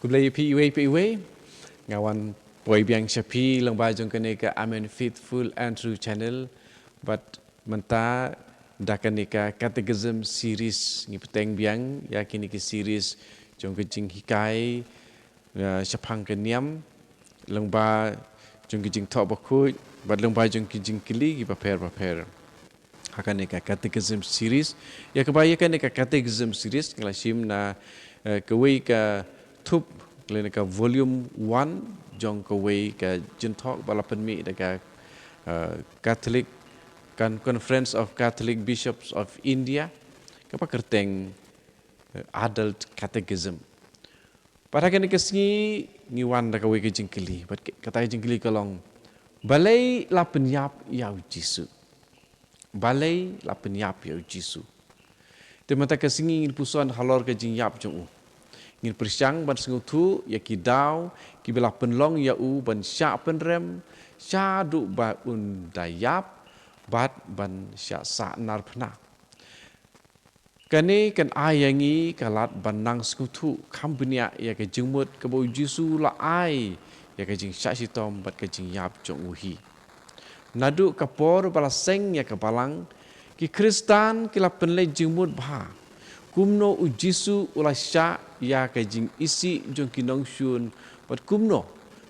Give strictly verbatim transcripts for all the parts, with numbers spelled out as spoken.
Khublei ïa phi iwei pa iwei. Nga wan poi biang sha phi lyngba jong kane ka Amen Faithful and True Channel. Bad mynta da kane ka Catechism Series ngi bteng biang ïa kine ki series jong ka jinghikai, ïa, shaphang ka niam, lyngba jong ka jingthoh bakhuid, bad lyngba jong ka jingkylli kiba pher bapher. Ha kane ka Catechism Series. Ïa kaba ïa kane ka Catechism Series, nga la shim na, eh, kawei ka thup, lane ka volume one, jong kawei ka jingthoh ba la pynmih da ka, eh, Catholic, kan Conference of Catholic Bishops of India, kaba kyrteng, eh, Adult Catechism. Bad ha kane ka sngi ngi wan da kawei ka jingkylli. Bad ka, kata ka jingkylli ka long, balei la pynïap ïa u Jisu? Balei la pynïap ïa u Jisu? Te mynta ka sngi ngin puson halor ka jingïap jong u. Ngin pyrshang ban sngewthuh ïa ki daw kiba la pynlong ïa u ban shah pynrem shaduh ba un da ïap bad ban shah sahnarphna. Kane kan ai ïa ngi ka lad ban nang sngewthuh kham bniah ïa ka jingmut kaba u Jisu u la ai ïa ka jingshah shitom bad ka jingïap jong u hi. Naduh ka por ba la seng ïa ka balang, ki Khristan ki la pynleit jingmut bha kumno u Jisu u la shah ïa ka jingisih jong ki nongshun, bad kumno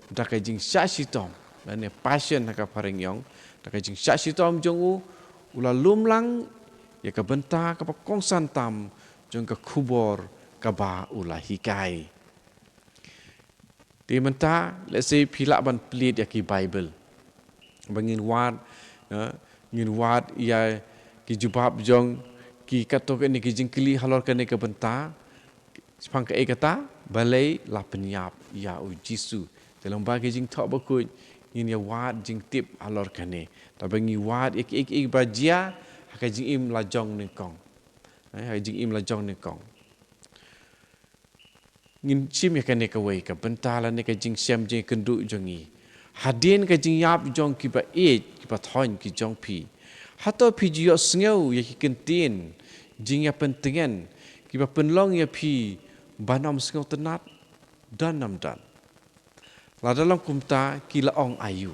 da ka jingshah shitom, lane passion ha ka phareng ïong, da ka jingshah shitom jong u, u la lum lang ïa ka bynta kaba kongsan tam jong ka khubor kaba u la hikai. Te mynta, let's say, phi lah ban plied ïa ki Bible. Ba ngin wad, eh, ngin wad ïa ki jubab jong ki katto katne ki jingkylli halor kane ka bynta. Shaphang kaei kata, balei la pynïap ïa u Jisu. Te lyngba ki jingthoh bakhuid, ngin ïa wad jingtip halor kane. Te ba ngi wad ïa kiei kiei ba jia ha ka jingim la jong nyngkong. Eh, ha ka jingim la jong nyngkong. Ngin shim ïa kane kawei ka bynta lane ka jingshem jingkynduh jong ngi. Hadien ka jingïap jong kiba ïeit, kiba thoiñ ki jong phi, hato phi ju ïohsngew ïa ki kyntien jingïapyntngen kiba pynlong ïa phi ban ym sngewtynnad? Don ym don? Lada long kumta, ki la ong aïu?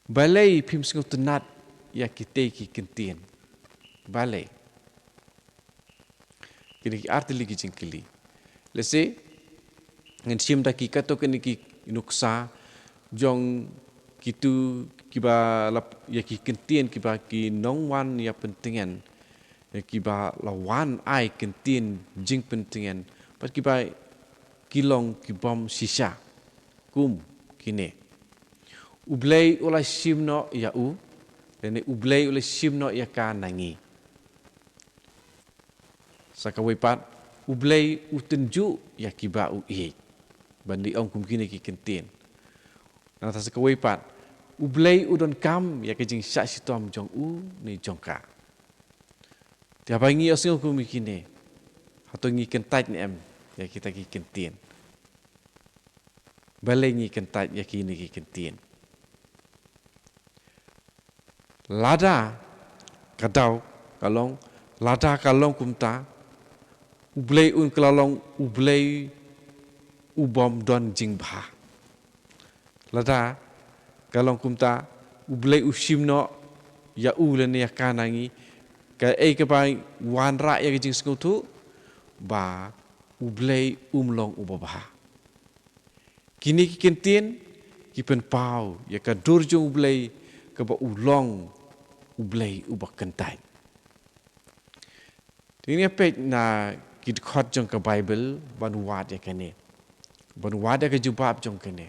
Balei phim sngewtynnad ïa kitei ki kyntien? Balei? Kine ki ar tylli ki jingkylli. Let's say, ngin shim da ki katto katne ki nuksa jong kitu kiba la, ïa ki kyntien kiba ki nongwan ïapyntngen, ïa kiba la wan ai kyntien jingpyntngen, bad kiba ki long ki bym shisha. Kum kine: U Blei u la shim noh ïa u, lane U Blei u la shim noh ïa ka na ngi. Sa kawei pat, U Blei u tynjuh ïa kiba u ïeit. Ban dei ong kum kine ki kyntien. Nangta sa kawei pat, U Blei u donkam ïa ka jingshah shitom jong u ne jong ka. Te haba ngi ïohsngew kum kine, hato ngi kyntait ne em ïa kita ki kyntien? Balei ngi kyntait ïa kine ki kyntien? Lada ka daw ka long, lada ka long kumta, U Blei un kylla long U Blei u bym don jingbha. Lada ka long kumta, U Blei u shim noh ïa u lane ïa ka na ngi, kaei kaba wanrah ïa ka jingsngewthuh ba U Blei um long uba bha. Kine ki kyntien ki pynpaw ïa ka dur jong U Blei kaba u long U Blei uba kyntait. Te ngin ïa peit na ki dkhot jong ka Baibl ban wad ïa kane, ban wad ïa ka jubab jong kane.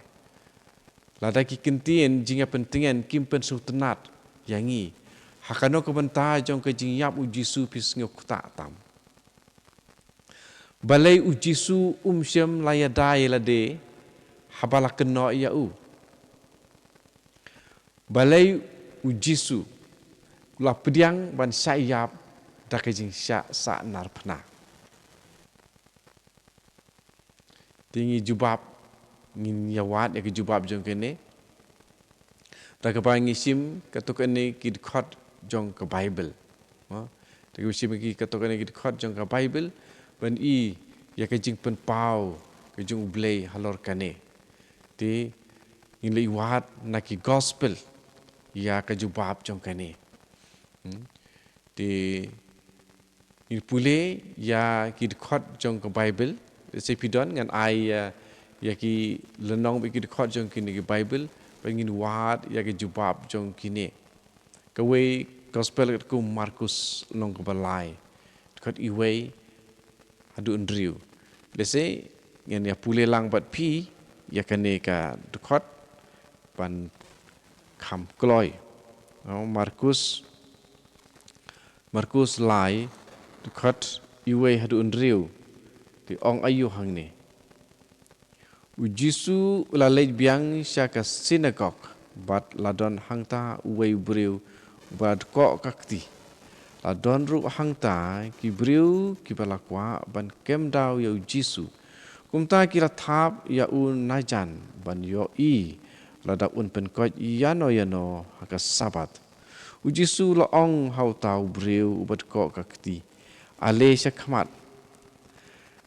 Lada ki kyntien jingïapyntngen kim pynsngewtynnad ïa ngi, ha kano ka bynta jong ka jingïap U Jisu phi sngew ktah tam? Balei U Jisu um shym la ïada ïa lade haba la kynnoh ïa u? Balei U Jisu u la pdiang ban shah ïap da ka jingshah sahnarphna? Te ngi jubab, ngin ïa wad ïa ka jubab jong kane. Da kaba ngi shim katto katne ki dkhot jong ka Baibl. Ha? Da kaba shim ki katto katne ki dkhot jong ka Baibl, ban i ïa ka jingpynpaw ka jong U Blei halor kane. Te ngin leit wad na ki gospel ïa ka jubab jong kane. Hmm. Te ngin pule ïa ki dkhot jong ka Bible. Lehse phi don, ngan ai ïa, ïa ki lynnong bad ki dkhot jong kine ki Bible, bad ngin wad ïa ka jubab jong kine. Kawei gospel katkum Markus lynnong kaba lai, dkhot iwei haduh hynriew. Lehse ngan ïa pule lang bad phi ïa kane ka dkhot ban kham kloi. Oh, Markus, Markus lai, dkhot iwei haduh hynriew. Te ong aïu hangne: U Jisu u la leit biang sha ka synagog, bad la don hangta uwei u briew uba la dkoh ka kti. La don ruh hangta ki briew kiba la kwah ban kem daw ïa U Jisu. Kumta ki la thap ïa u najan ban ïohi lada un pynkoit ïano ïano ha ka Sabbath. U Jisu u la ong ha uta u briew uba dkoh ka kti: Ale sha khmat.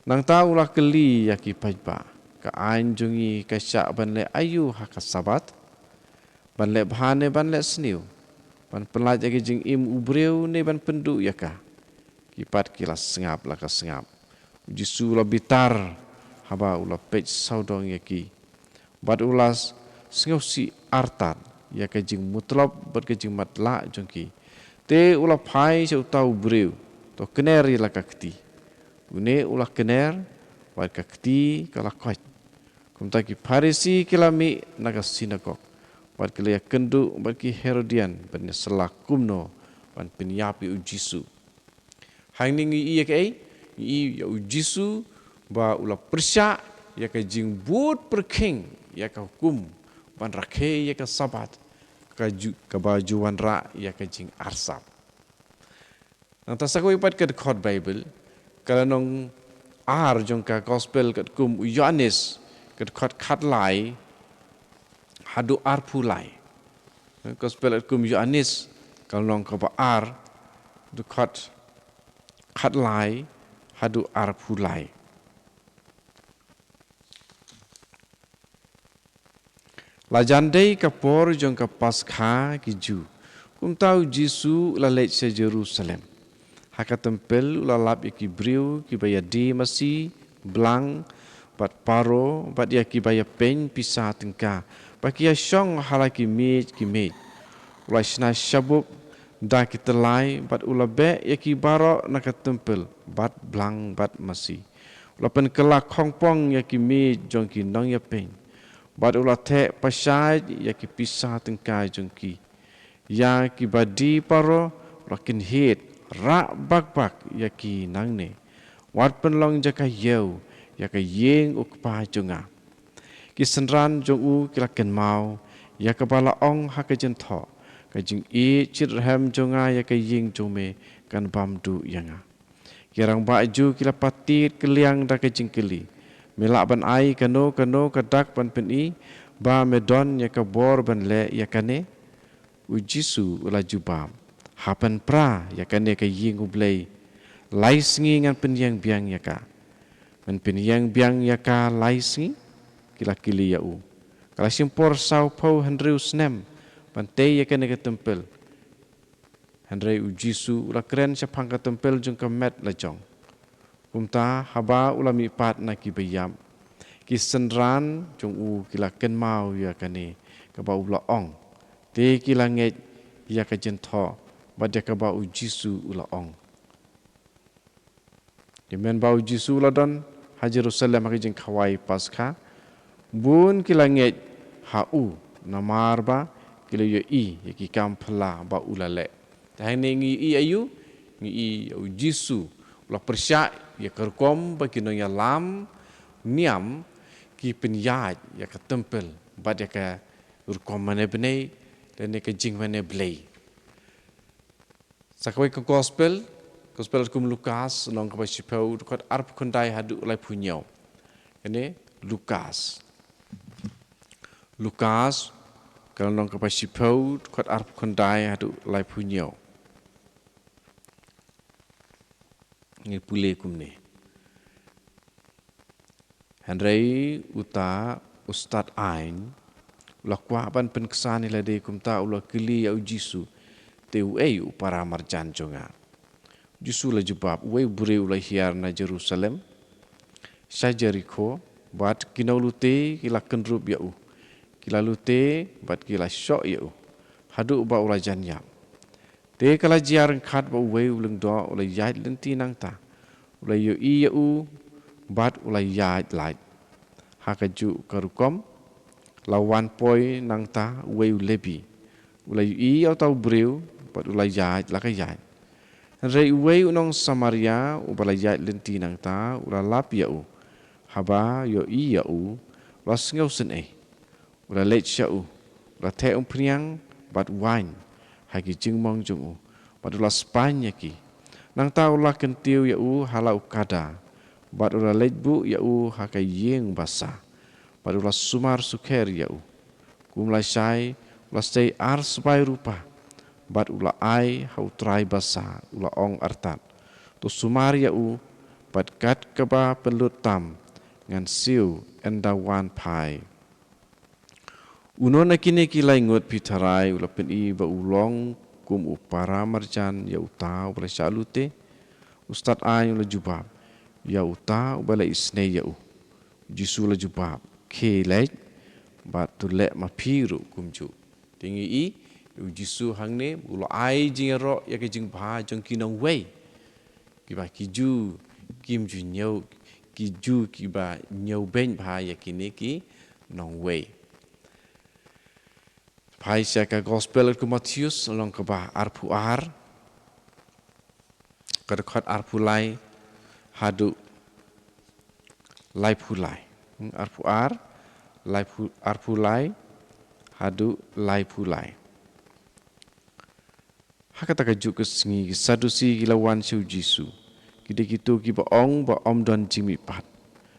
Nangta u la kylli ïa ki paidbah: Ka aiñ jong ngi ka shah ban leh aïu ha ka Sabbath? Ban leh bha ne ban leh sniew? Ban pyllait ïa ka jingim u briew ne ban pynduh ïa ka? Ki pat ki la sngap la ka sngap. U Jisu u la bitar haba u la peit sawdong ïa ki, bad u la s-, sngewsih artat ïa ka jingmutlop bad ka jingmatlah jong ki. Te u la phai sha uta u briew: To kner ïa la ka kti. Une u la kner, bad ka kti ka la koit. Kumta ki Pharisi ki la mih na ka synagog, bad ki la ïakynduh bad ki Herodian ban ïasylla kumno ban pynïap ïa U Jisu. Hangne ngi ïohi ïa kaei? Ngi ïohi ïa U Jisu ba u la pyrshah ïa ka jingbud pyrkhing ïa ka hukum ban rakhe ïa ka Sabbath, ka ju-, kaba ju wanrah ïa ka jingarsap. Nangta sa kawei pat ka dkhot Bible, ka lynnong ar jong ka gospel katkum u Ïoannis, ka dkhot khatlai haduh arphew lai. Gospel katkum u Ïoannis, ka lynnong kaba ar, dkhot khatlai haduh arphew lai. La jan dei ka por jong ka Paskha ki Jiw. Kumta U Jisu u la leit sha Jerusalem. Ha ka templ u la lap ïa ki briew kiba ïadie masi, blang, bad paro, bad ïa kiba ïapeiñ pisa tyngka, ba ki ïashong ha la ki miej ki miej. U la shna shabup da ki tyllai, bad u la beh ïa ki baroh na ka templ, bad blang bad masi. U la pynkylla khongpong ïa ki miej jong ki nongïapeiñ, bad u la theh pashaid ïa ki pisa tyngka jong ki. Ïa kiba die paro u la kynhied, rah bak bak ïa ki nangne: Wat pynlong jaka ïew ïa ka ïing U Kpa jong nga. Ki synran jong u ki la kynmaw ïa kaba la ong ha ka jingthoh: Ka jingïeit shitrhem jong nga ïa ka ïing jong me kan bam duh ïa nga. Ki rangbah Jiw ki la patied kylliang da ka jingkylli: Me lah ban ai kano kano ka dak ban pyni ba me don ïa ka bor ban leh ïa kane? U Jisu u la jubab: Ha pynpra ïa kane ka ïing U Blei, lai sngi ngan pynïeng biang ïa ka. Men pynïeng biang ïa ka lai sngi? Ki la kylli ïa u. Ka la shim por sawphew hynriew snem ban tei ïa kane ka templ. Hynrei U Jisu u la kren shaphang ka templ jong ka met la jong. Kumta haba u la mihpat na kiba ïap, ki synran jong u ki la kynmaw ïa kane kaba u la ong. Te ki la ngeit ïa ka jingthoh bad ïa kaba U Jisu u la ong. Te mynba U Jisu u la don ha Jerusalem ha ka jingkhawai Paskha, bun ki la ngeit ha u, namar ba ki la ïohi ïa ki kam phylla ba u la leh. Te hangne ngi ïohi aïu? Ngi ïohi ïa U Jisu u la pyrshah ïa ka rukom ba ki nongïalam niam ki pynïaid ïa ka templ bad ïa ka rukom mane bnai lane ka jingmane Blei. Sa kawei ka gospel, gospel kum Lukas, lynnong kaba shiphew, dkhot arphew khyndai haduh laiphew hynñiew. Ïa ne, Lukas. Lukas, ka lynnong kaba shiphew, dkhot arphew khyndai haduh laiphew hynñiew. Ngi pule kumne. Hynrei uta u stad aiñ u la kwah ban pynksan ïa lade, kumta u la kylli ïa u Jisu, "Te uei u para marjan jong nga?" U Jisu u la jubab, "Uwei u briew u la hiar na Jerusalem sha Jerikho, bad ki nonglute ki la kynrup ïa u. Ki la lute bad ki la shoh ïa u haduh ba u la jan ïap. Te ka la jia ryngkat ba uwei u lyngdoh u la ïaid lynti nangta, u la ïohi ïa u bad u la ïaid lait. Ha kajuh ka rukom la wan poi nangta uwei u Lebi, u la ïohi ïa uta u briew bad u la ïaid la ka ïaid. Hynrei uwei u nong Samaria uba la ïaid lynti nangta u la lap ïa u. Haba ïohi ïa u, u la sngewsynei. U la leit sha u, u la theh umphniang bad waiñ ha ki jingmong jong u, bad u la spaiñ ïa ki. Nangta u la kyntiew ïa u ha la u kada, bad u la leit buh ïa u ha ka ïing basa, bad u la sumar sukher ïa u. Kum lashai u la sei ar sbai rupa, bad u la ai ha u trai basa, u la ong, 'Artat, to sumar ïa u, bad kat kaba pynlut tam ngan siew ynda wan phai.' Uno na kine ki lai ngut phi tharai u la pyni ba u long kum u para marjan ïa uta uba la shah lute?" U stad aiñ u la jubab, "Ïa uta uba la isynei ïa u." U Jisu u la jubab, "Khie leit, bad to leh ma phi ruh kumjuh." Te ngi ïohi u Jisu hangne u la ai jingïaroh ïa ka jingbha jong ki nongwei, kiba ki ju kim ju ñiew, ki ju kiba ñiewbeiñ bha ïa kine ki nongwei. Phai sha ka Gospel u Mathaios, lynnong kaba arphew ar, ka dkhot arphew lai haduh laiphew lai. Hmm, arphew ar, laiphew, arphew lai haduh laiphew lai. Ha kata kajuh ka sngi ki Sadusi ki la wan sha u Jisu, ki dei kito kiba ong ba ym don jingmihpat.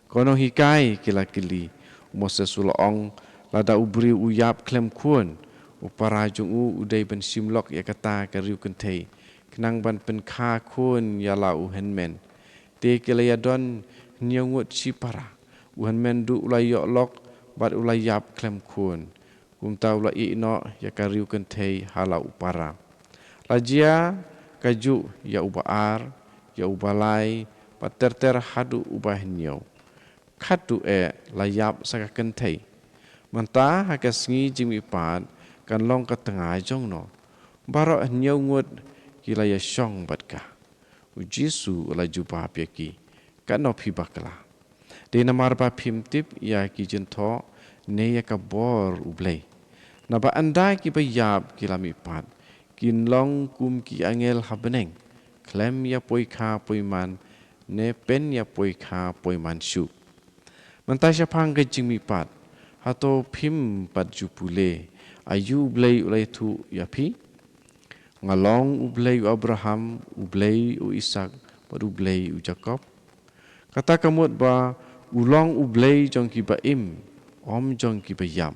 "Ko Nonghikai," ki la kylli, "u Moses u la ong, lada u briew u ïap khlem khun, u para jong u u dei ban shim lok ïa kata ka riewkynthei, khnang ban pynkha khun ïa la u hynmen. Te ki la ïadon hynñiew ngut shipara, u hynmen duh u la ïoh lok bad u la ïap khlem khun. Kumta u la ïeh noh ïa ka riewkynthei ha la u para. La jia kajuh ïa uba ar, ïa uba lai, bad ter ter haduh uba hynñiew. Khatduh eh la ïap sa ka kynthei. Mynta ha ka sngi jingmihpat kan long ka tnga jong no? Baroh hynñiew ngut ki la ïashong bad ka." U Jisu u la jubab ïa ki, "Katno phi bakla! Dei namar ba phim tip ïa ki jingthoh ne ïa ka bor U Blei. Naba ynda kiba ïap ki la mihpat, kin long kum ki angel ha bneng, khlem ïa poikha poiman ne pynïa poikha poiman shuh. Mynta shaphang ka jingmihpat, hato phim pat ju pule aïu U Blei u la ïathuh ïa phi? Nga long U Blei u Abraham, U Blei u Isak, bad U Blei u Jakob? Kata ka mut ba u long U Blei jong kiba im, ym jong kiba ïap."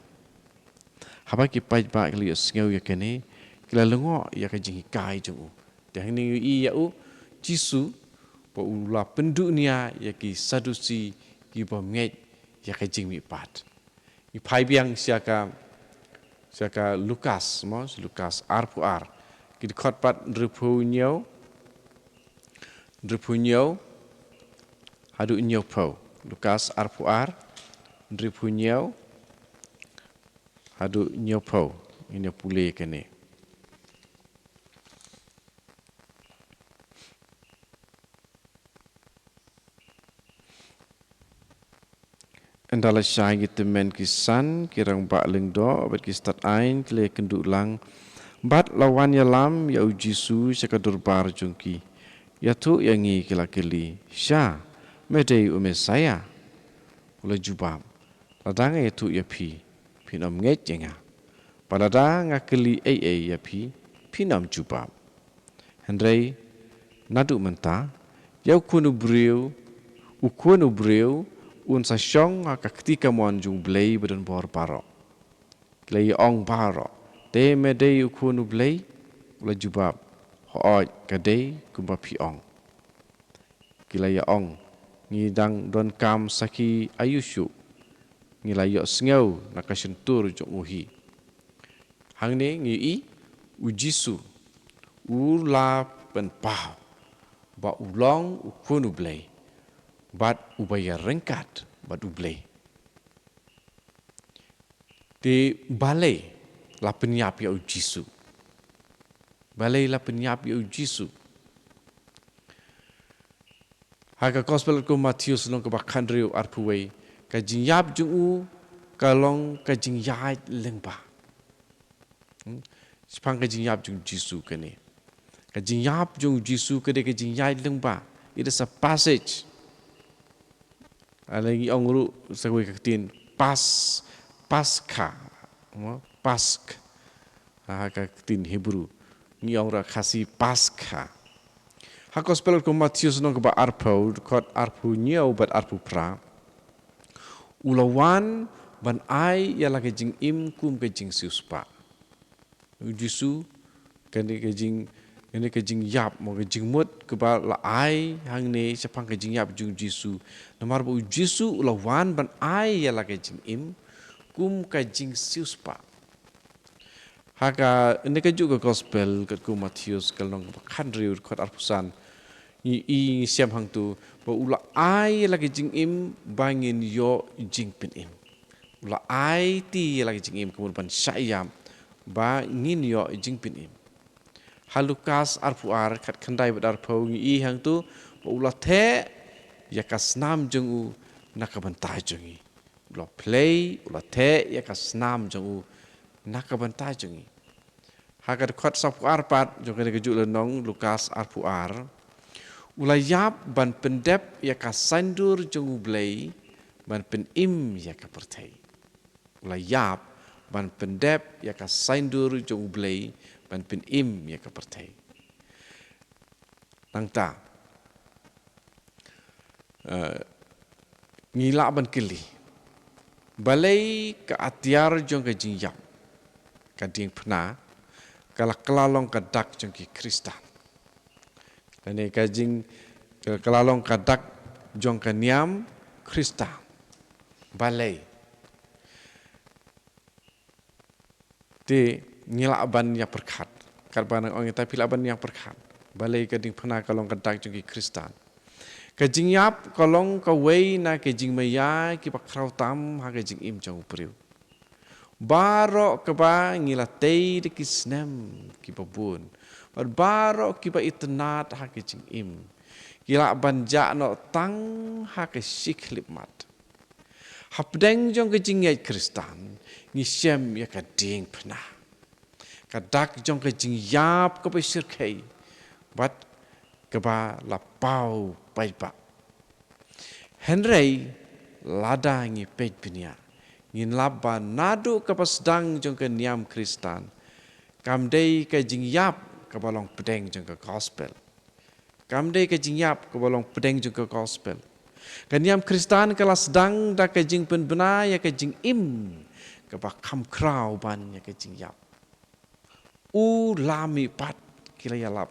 Haba ki paidbah ki la ïohsngew ïa kane, ki la lyngngoh ïa ka jinghikai jong u. Te hangne ngi ïohi ïa u Jisu ba u la pynduh nia ïa ki Sadusi kiba ngeit ïa ka jingmihpat. Ngi phai biang sha ka, sha ka Lukas, mo, Lukas arphew ar, ki dkhot pat hynriewphew hynñiew, hynriewphew hynñiew haduh hynñiewphew. Lukas arphew ar, hynriewphew hynñiew haduh hynñiewphew. Ngin ïa pule kane. Ynda lashai ki tymmen ki san, ki rangbah lyngdoh bad ki stad aiñ ki la ïakynduh lang bad la wan ïalam ïa u Jisu sha ka dorbar jong ki. "Ïathuh ïa ngi," ki la kylli, "sha me dei u Messaïah?" U la jubab, "Lada nga ïathuh ïa phi, phin ym ngeit ïa nga. Bad lada nga kylli ei ei ïa phi, phin ym jubab. Hynrei naduh mynta, ïa u Khun u briew, u Khun u briew un sa shong ha ka kti kamon jong U Blei Badonbor baroh." Ki la ïa ong baroh, "Te me dei u Khun U Blei?" U la jubab, "Hooid, ka dei kumba phi ong." Ki la ïa ong, ngi dang donkam sakhi aïu shuh, ngi la ïohsngew na ka shyntur jong u hi. Hangne ngi i u Jisu u la pynpaw ba u long u Khun u Blei bad uba ïaryngkat bad u Blei. Te balei la pynïap ïa u Jisu? Balei la pynïap ïa u Jisu? Ha ka Gospel katkum u Mathaios lynnong kaba khathynriew arphew wei, ka jingïap jong u ka long ka jingïaid lyngba. Hmm? Shaphang ka jingïap jong u Jisu kane. Ka jingïap jong u Jisu ka dei ka jingïaid lyngba. It is a passage. Lane ngi ong ruh sa kawei ka ktien pas, Paskha. Mo? Pask. Ha ka ktien Hebrew. Ngi ong ruh Khasi Paskha. Ha Gospel katkum u Mathaios lynnong kaba arphew, dkhot arphew hynñiew bad arphew phra. U la wan ban ai ïa la ka jingim kum ka jingsiewspah. U Jisu, kane ka jing, kane ka jingïap, mo, ka jingmut kaba la ai hangne shaphang ka jingïap jong u Jisu. Namar ba u Jisu u la wan ban ai ïa la ka jingim kum ka jingsiewspah. Ha kane kajuh ka Gospel katkum u Mathaios ka lynnong kaba khathynriew, dkhot arphew san, ngi i, ngi shem hangto ba u la ai ïa la ka jingim ba ngin ïoh jingpynim. U la aiti ïa la ka jingim ka mut ban shah ïap ba ngin ïoh jingpynim. Ha Lukas arphew ar, khatkhyndai bad arphew, ngi i hangto ba u la theh ïa ka snam jong u na ka bynta jong ngi. U la plie, u la theh ïa ka snam jong u na ka bynta jong ngi. Ha ka dkhot sawphew ar pat jong kane kajuh lynnong, Lukas arphew ar, u la ïap ban pyndep ïa ka saiñdur jong u Blei ban pynim ïa ka pyrthei. U la ïap ban pyndep ïa ka saiñdur jong u Blei ban pynim ïa ka pyrthei. Nangta, eh, ngi lah ban kylli, balei ka atiar jong ka jingïap, ka diengphna, ka la kylla long ka dak jong ki Khristan? Lane ka jing, ka, ka la long ka dak jong ka niam Khristan. Balei? Te ngi lah ban ïa pyrkhat. Katba nang ong ïa ta, phi lah ban ïa pyrkhat. Balei ka diengphna ka long ka dak jong ki Khristan? Ka jingïap ka long kawei na ka jingmaïa kiba khraw tam ha ka jingim jong u briew. Baroh kaba ngi la tei da ki snem kiba bun, bad baroh kiba itynnad ha ka jingim, ki lah ban jah noh tang ha ka shi khyllipmat. Hapdeng jong ka jingngeit Khristan ngi shem ïa ka diengphna, ka dak jong ka jingïap kaba shyrkhei bad kaba la paw paidbah. Hynrei lada ngi peit bniah, ngin lap ba naduh kaba sdang jong ka niam Khristan, kam dei ka jingïap kaba long pdeng jong ka Gospel. Kam dei ka jingïap kaba long pdeng jong ka Gospel. Ka niam Khristan ka la sdang da ka jingpynbna ïa ka jingim kaba kham khraw ban ïa ka jingïap. U la mihpat, ki la ïalap.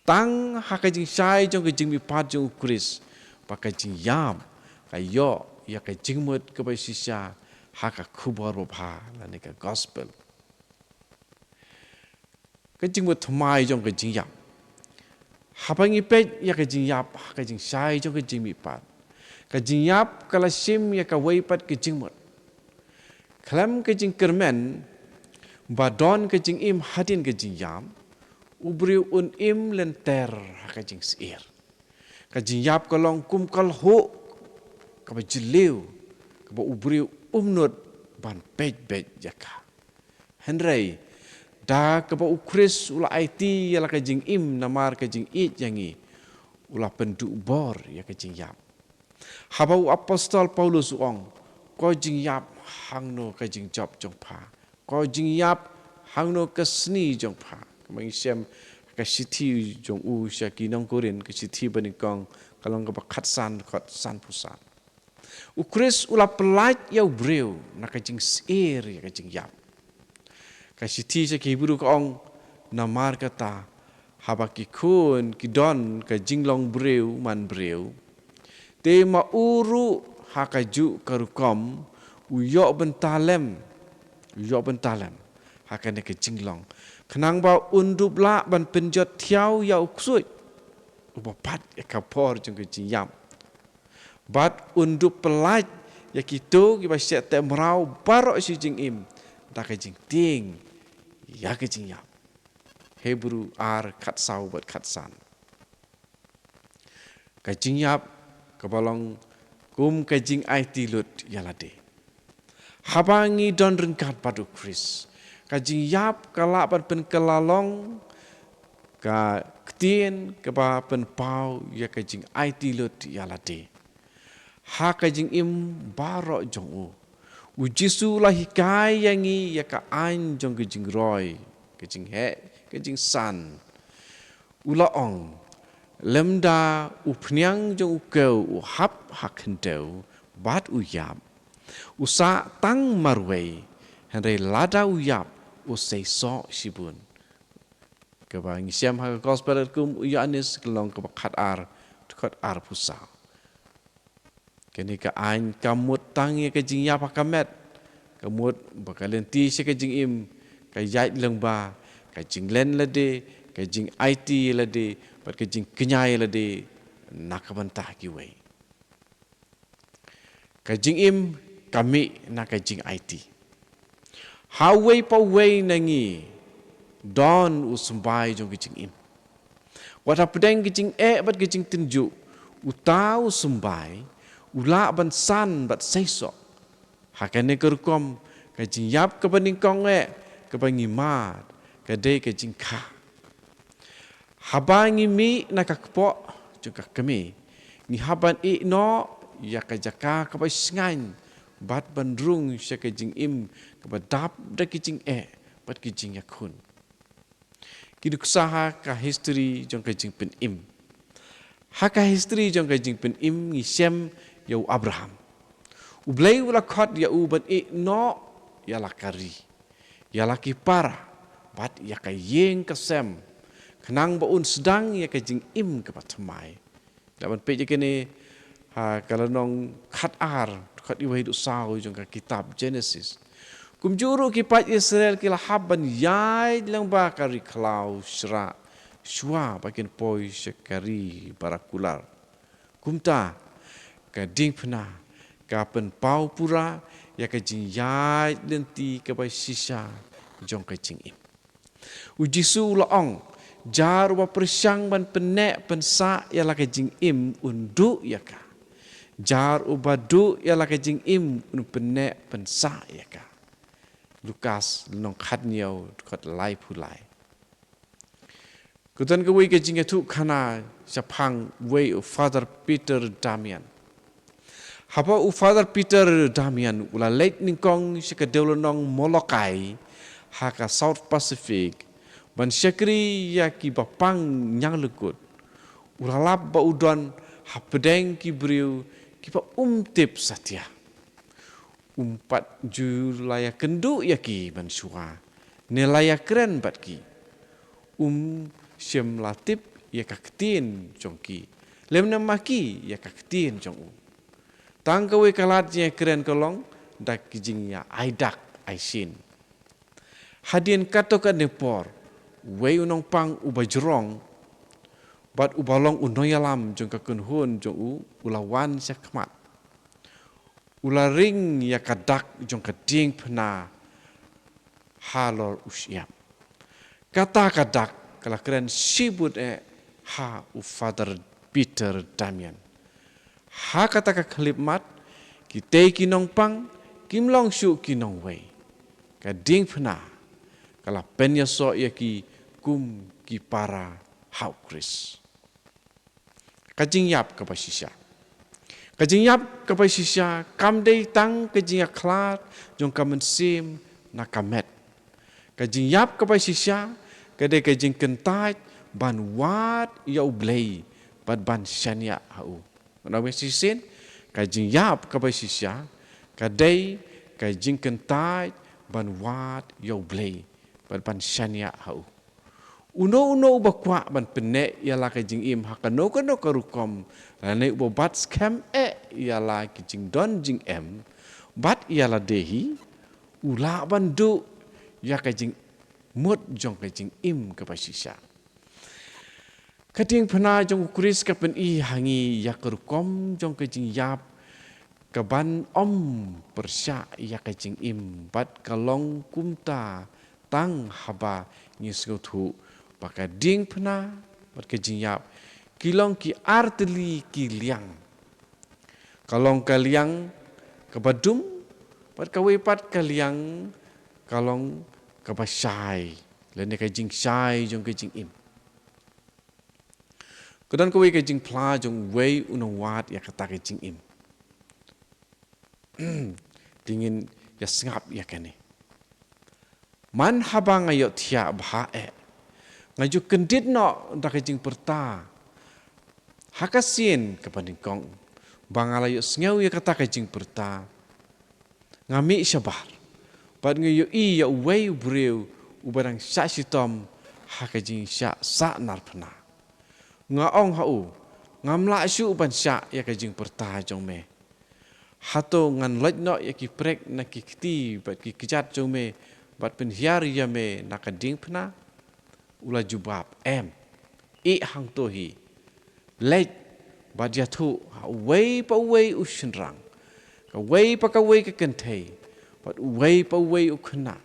Tang ha ka jingshai jong ka jingmihpat jong u Khrist, ba ka jingïap ka ïoh ïa ka jingmut kaba shisha ha ka khubor babha lane ka Gospel. Ka jingmut thymmai jong ka jingïap. Haba ngi peit ïa ka jingïap ha ka jingshai jong ka jingmihpat, ka jingïap ka la shim ïa kawei pat ka jingmut. Khlem ka jingkyrmen ba don ka jingim hadien ka jingïap, u briew un im lynter ha ka jingsyier. Ka jingïap ka long kum ka lhuh kaba jylliew, kaba u briew um nud ban peit beit ïa ka. Hynrei da kaba u Khrist u la aiti ïa la ka jingim namar ka jingïeit ïa ngi, u la pynduh bor ïa ka jingïap. Haba u apostol Paulus u ong, "Ko jingïap, hangno ka jingjop jong pha? Ko jingïap, hangno ka sni jong pha?" Kumba ngi shem ka shithi jong u sha ki nong Korinth, ka shithi banyngkong, ka lynnong kaba khatsan, dkhot sanphew san. U Khrist u la pyllait ïa u briew na ka jingsyier ïa ka jingïap. Ka shithi sha ki Hebru ka ong, "Namar kata, haba ki khun ki don ka jinglong briew man briew, Te ma u ruh ha kajuh ka rukom u ïoh bynta lem, u ïoh bynta lem ha kane ka jinglong, khnang ba un dup lah ban pynjot thiaw ïa u ksuid uba pat ïa ka por jong ka jingïap, bad un dup pyllait ïa kito kiba shah teh mraw baroh shi jingim da ka jingtieng ïa ka jingïap. Hebru ar, khatsaw bad khatsan. Ka jingïap kaba long kum ka jingaiti lut ïa lade. Haba ngi don ryngkat bad u Khrist, ka jingïap ka lah ban pynkylla long ka ktien kaba pynpaw ïa ka jingaiti lut ïa lade ha ka jingim baroh jong u. U Jisu u la hikai ïa ngi ïa ka aiñ jong ka jingroi, ka jingheh, ka jingsan. U la ong, lymda u phniang jong u kew u hap ha khyndew bad u ïap, u sah tang marwei, hynrei lada u ïap u seisoh shibun. Kaba ngi shem ha ka Gospel kum u Ïoannis, ka lynnong kaba khatar, dkhot arphew saw. Kane ka aiñ kam mut tang ïa ka jingïap ha ka met, ka mut ba ka lynti sha ka jingim ka ïaid lyngba ka jinglen lade, ka jingaiti lade, bad ka jingkñia lade na ka bynta kiwei. Ka jingim ka mih na ka jingaiti. Ha uwei pa uwei na ngi don u symbai jong ka jingim. Wat hapdeng ka jingeh bad ka jingtynjuh, uta u symbai u lah ban san bad seisoh. Ha kane ka rukom, ka jingïap kaba nyngkong eh kaba ngi mad ka dei ka jingkha. Haba ngi mih na ka kpoh jong ka kmie, ngi hap ban ïeh noh ïa ka jaka kaba shngaiñ bad ban rung sha ka jingim kaba dap da ki jingeh bad ki jingïakhun. Ki nuksa ha ka history jong ka jingpynim. Ha ka history jong ka jingpynim ngi shem ïa u Abraham. U Blei u la khot ïa u ban ïeh noh ïa la ka ri, ïa la ki para, bad ïa ka ïing ka sem, khnang ba un sdang ïa ka jingim kaba thymmai. Lah ban peit ïa kane ha ka lynnong khatar, dkhot wei haduh saw jong ka kitab Genesis. Kumjuh ruh ki paid Israel ki la hap ban ïaid lyngba ka ri khlaw shrah shuwa ba kin poi sha ka ri ba la kular. Kumta ka diengphna ka pynpaw pura ïa ka jingïaid lynti kaba shisha jong ka jingim. U Jisu u la ong, jar uba pyrshang ban pynneh pynsah ïa la ka jingim un duh ïa ka. Jar uba duh ïa la ka jingim un pynneh pynsah ïa ka. Lukas lynnong khathynñiew, dkhot laiphew lai. Ka don kawei ka jingïathuhkhana shaphang uwei u Father Peter Damian. Haba u Father Peter Damian u la leit nyngkong sha ka dewlynnong Molokai ha ka South Pacific ban shakri ïa ki bapang ñianglyngkut, u la lap ba u don hapdeng ki briew kiba um tip satia. Um pat ju la ïakynduh ïa ki mynshuwa, ne la ïakren bad ki. Um shym la tip ïa ka ktien jong ki, lymne ma ki ïa ka ktien jong u. Tang kawei ka lad jingïakren ka long da ki jingïa ai dak ai shin. Hadien katto katne por, uwei u nongpang uba jrong bad uba long u nongïalam jong ka kynhun jong u, u la wan sha khmat. U la ring ïa ka dak jong ka diengphna halor u shyiap. Kata ka dak ka la kren shibun eh ha u Father Peter Damian. Ha kata ka khyllipmat, kitei ki nongpang kim long shuh ki nongwei. Ka diengphna ka la pynïasoh ïa ki kum ki para ha u Khrist. Ka jingïap kaba shisha. Ka jingïap kaba shisha kam dei tang ka jingïakhlad jong ka mynsiem na ka met. Ka jingïap kaba shisha ka dei ka jingkyntait ban wad ïa u Blei bad ban shaniah ha u. Ngan ong shisien, ka jingïap kaba shisha ka dei ka jingkyntait ban wad ïa u Blei bad ban shaniah ha u. Uno uno uba kwah ban pynneh ïa la ka jingim ha kano kano ka rukom, lane uba bat skhem eh ïa la ki jingdon jingem bad ïa lade hi, u lah ban duh ïa ka jingmut jong ka jingim kaba shisha. Ka diengphna jong u Khrist ka pyni ha ngi ïa ka rukom jong ka jingïap kaban ym pyrshah ïa ka jingim, bad ka long kumta tang haba ngi sngewthuh ba ka diengphna bad ka jingïap ki long ki artylli ki liang. Ka long ka liang kaba dum, bad kawei pat ka liang ka long kaba shai, lane ka jingshai jong ka jingim. Ka don kawei ka jingphla jong uwei u nongwad ïa kata ka jingim. Te ngin ïa sngap ïa kane. Man haba nga ïohthiah bha eh, nga ju kyndit noh da ka jingpyrta ha ka sien kaba nyngkong ba nga la ïohsngew ïa kata ka jingpyrta. Nga mih shabar bad nga ïohi ïa uwei u briew uba dang shah shitom ha ka jingshah sahnarphna. Nga ong ha u, ngam lah shuh ban shah ïa ka jingpyrta jong me. Hato ngan leit noh ïa ki prek na ki kti bad ki kjat jong me bad pynhiar ïa me na ka diengphna? U la jubab, em, ïeh hangto hi. Leit bad ïathuh ha uwei pa uwei u shynrang, kawei pa kawei ka kynthei, bad uwei pa uwei u khynnah,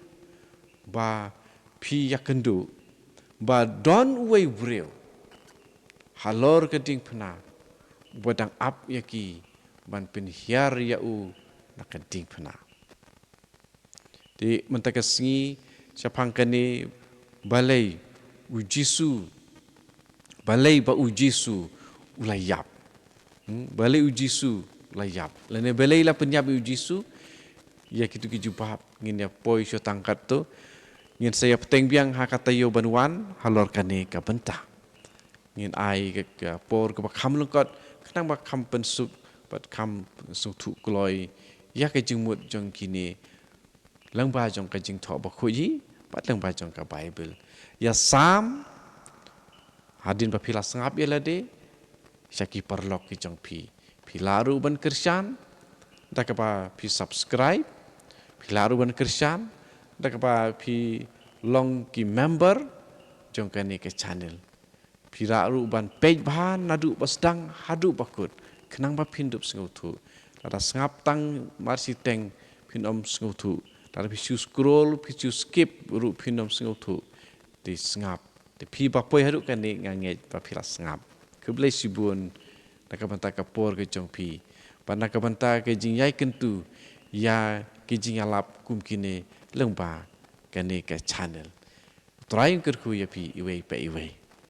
ba phi ïakynduh ba don uwei u briew halor ka diengphna uba dang ap ïa ki ban pynhiar ïa u na ka diengphna. Te mynta ka sngi shaphang kane, balei u Jisu, balei ba u Jisu u la ïap? Hmm? Balei u Jisu u la ïap? Lane balei la pynïap ïa u Jisu? Ïa kitu ki jubab ngin ïa poi shuwa tang katto. Ngin sa ïa bteng biang ha ka taïew ban wan halor kane ka bynta. Ngin ai ka, ka por kaba kham lyngkot khnang ba kham pynsuk bad kham sngewthuh kloi ïa ka jingmut jong kine, lyngba jong ka Jingthoh Bakhuid hi bad lyngba jong ka Baibl. Ïa sam, hadien ba phi la sngap ïa lade, sha ki paralok ki jong phi. Phi lah ruh ban kyrshan da kaba phi subscribe, phi lah ruh ban kyrshan da kaba phi long ki member jong kane ka channel. Phi lah ruh ban peit bha naduh ba sdang haduh ba kut, khnang ba phin dup sngewthuh. Lada sngap tang mar shiteng phin ym sngewthuh. Lada phi shu scroll, phi shu skip ruh phin ym sngewthuh. Te sngap. Te phi ba poi haduh kane nga ngeit ba phi la sngap. Khublei shibun na ka bynta ka por ka jong phi, bad na ka bynta ka jingïai kyntu ïa ki jingïalap kum kine lyngba kane ka channel. U Trai un kyrkhu ïa phi iwei pa iwei.